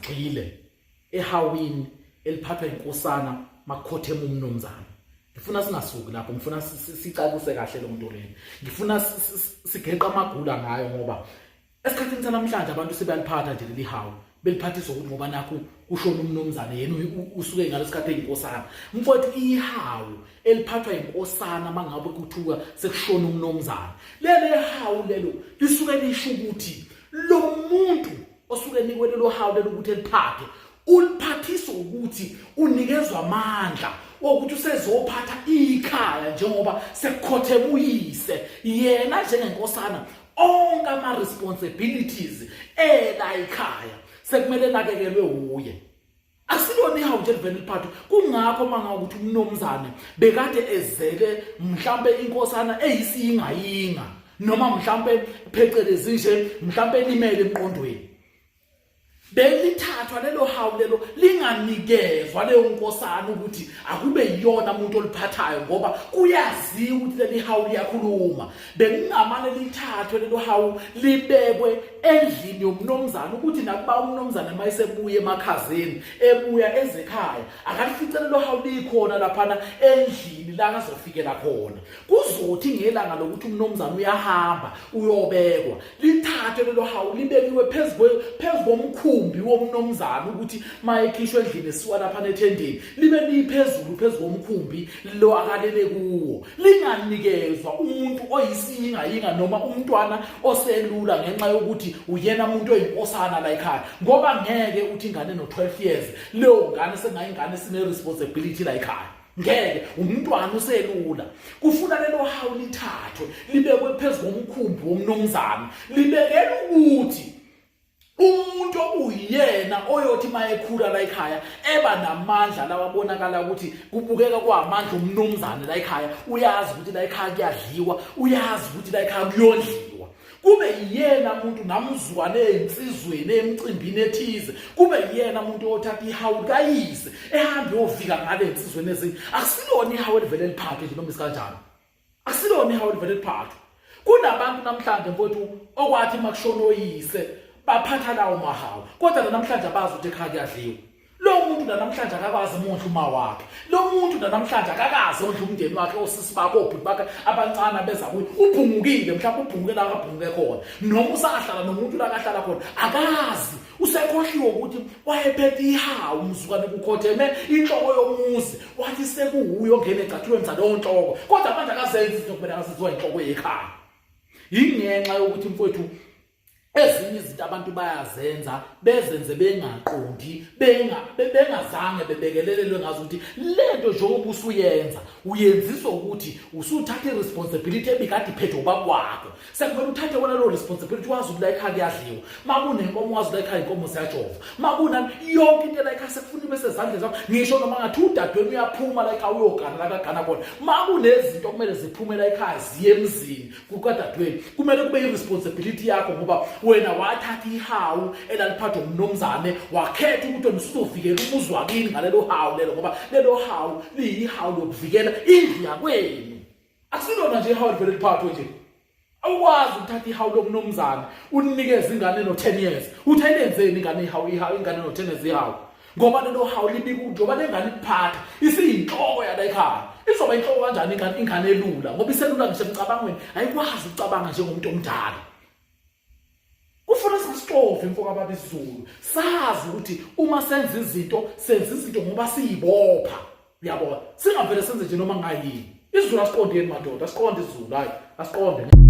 sigxile ehawini eliphathwa inkosana makukhothema umnumzana. Ngifuna singasuki lapho, ngifuna sicacise kahle lo nto lena. Ngifuna sigeqa amagula ngayo ngoba esikhathini sanamhlanje abantu sebeyaliphatha nje leli hawu, beliphathiswa ukuthi ngoba nakhu kushona umnumzane, yena usuke ngalesikhathi eyinkosana. Mfowethu, ihawu eliphathwa inkosana mangabe kuthuka sekushona umnumzane, leli hawu lelo lisuke lisho ukuthi lo muntu osuke enikwe lelo hawu lelo ukuthi eliphathe, uliphathiswa ukuthi unikezwa amandla wokuthi usezophatha ikhaya njengoba sekukhothema uyise. Yena njengenkosana, onke ama-responsibilities ela ikhaya sekumele nakekelwe wuye. Asilona ihawu nje livele liphathwe. Kungakho uma ngabe ukuthi umnumzane bekade ezele mhlampe inkosana eyisiyingayinga, noma mhlampe phecelezi nje mhlampe elimele emqondweni, belithathwa lelo hawu lelo, linganikezwa leyo nkosana ukuthi akube yiyona umuntu oliphathayo, ngoba kuyaziwa ukuthi leli hawu liyakhuluma. Bekungamane lithathwe lelo hawu libekwe endlini yomnumzane, ukuthi nakuba umnumzane mayesebuya emakhazeni, ebuya ezekhaya, akalifice lelo hawu likhona laphana endlini la kazofikela khona. Kuzothi ngelanga lokuthi umnumzane uyahamba uyobekwa, lithathwe lelo hawu libekiwe phezu komkhumbi womnumzane, ukuthi mayekhishwa endlini esiwa lapha ethendeni, libe liphezulu phezu komkhumbi lo akalele kuwo, linganikezwa umuntu oyisiyingayinga noma umntwana oselula, ngenxa yokuthi uyena umuntu oyinkosana la ekhaya. Ngoba ngeke uthi ingane no-12 years, leyo ngane sengayingane sine-responsibility la ekhaya, ngeke. Umntwana uselula. Kufuna lelo hawu lithathwe libekwe phezu komkhumbi womnumzane, libekela ukuthi umuntu okuyena oyothi mayekhula la ekhaya eba namandla lawa abonakala ukuthi kubukeka kwamandla umnumzane la ekhaya, uyazi ukuthi la ekhaya kuyadliwa, uyazi ukuthi la ekhaya kuyondliwa, kube yiyena muntu namzwane ensizweni emcimbini ethize, kube yiyena muntu othatha ihawu kayise ehambe yofika ngale ensizweni ezinye. Akusilona ihawu elivele liphathwe nje noma isikanjani, akusilona ihawu elivele liphathwe. Kunabantu namhlanje, mfowethu, okwathi makushona oyise baphatha lawo mahawu, kodwa namhlanje abazi ukuthi ekhaya kuyadliwa. Lo muntu namhlanje akakwazi umondla uma wakhe, lo muntu namhlanje akakazi ondla umndeni wakhe, osisi bakhe, obhuti bakhe abancane abeza kuye. Ubhungukile, mhlawumbe ubhunguke la akabhunguke khona, noma usahlala nomuntu la akahlala khona, akazi, usekhohliwe ukuthi wayephethe ihawu mzukwane kukhotheme inhloko yomuzi, wathi sekuwuye ongena ecathulweni zaleyo nhloko, kodwa manje akazenzi izinto kumele akazenziwa inhloko yekhaya. Yingenxa yokuthi, mfowethu, ezinye izinto abantu bayazenza, bezenze bengaqondi, bengazange bebekelelelwe ngazo ukuthi lento njengoba usuyenza uyenziswa ukuthi usuthatha i-responsibility ebikade iphethe ubaba wakho, sekumele uthathe wona leyo responsibility. Wazi ukuthi la ekhaya kuyadliwa, makunenkomo wazi la ekhaya inkomo ziyajova, makunani, yonke into la ekhaya sekufuna ibe sezandleni zakho. Ngisho noma ngathi udadewenu uyaphuma la ekhaya uyogana la kagana khona, makunezinto okumele ziphume la ekhaya ziye emzini kukadadewenu, kumele kube i-responsibility yakho, ngoba wena wathatha ihawu elaliphathwa umnumzane, wakhetha ukuthi wena usuzovikela umuzi wakini ngalelo hawu lelo, ngoba lelo hawu liyihawu lokuvikela indlu yakwenu. Akusilona nje ihawu livele liphathwe nje. Awukwazi ukuthatha ihawu lomnumzane ulinikeze ingane no-10 years, uthi ayilenzeni ingane ihawu, ihawu ingane no-10 years ihawu, ngoba lelo hawu libika njengoba le ngane ikuphatha isiyinhloko yala ekhaya. Izoba inhloko kanjani ingane elula? Ngoba iselula ngisho emcabangweni, ayikwazi ukucabanga njengomuntu omdala. Kufuna sisixove, mfo kababa, isiZulu, sazi ukuthi uma senza izinto, senza izinto ngoba siyibopha, uyabona, singavele senze nje noma ngayini. IsiZulu asiqonde yini, madoda? Asiqonde isiZulu? Hayi, asiqonde.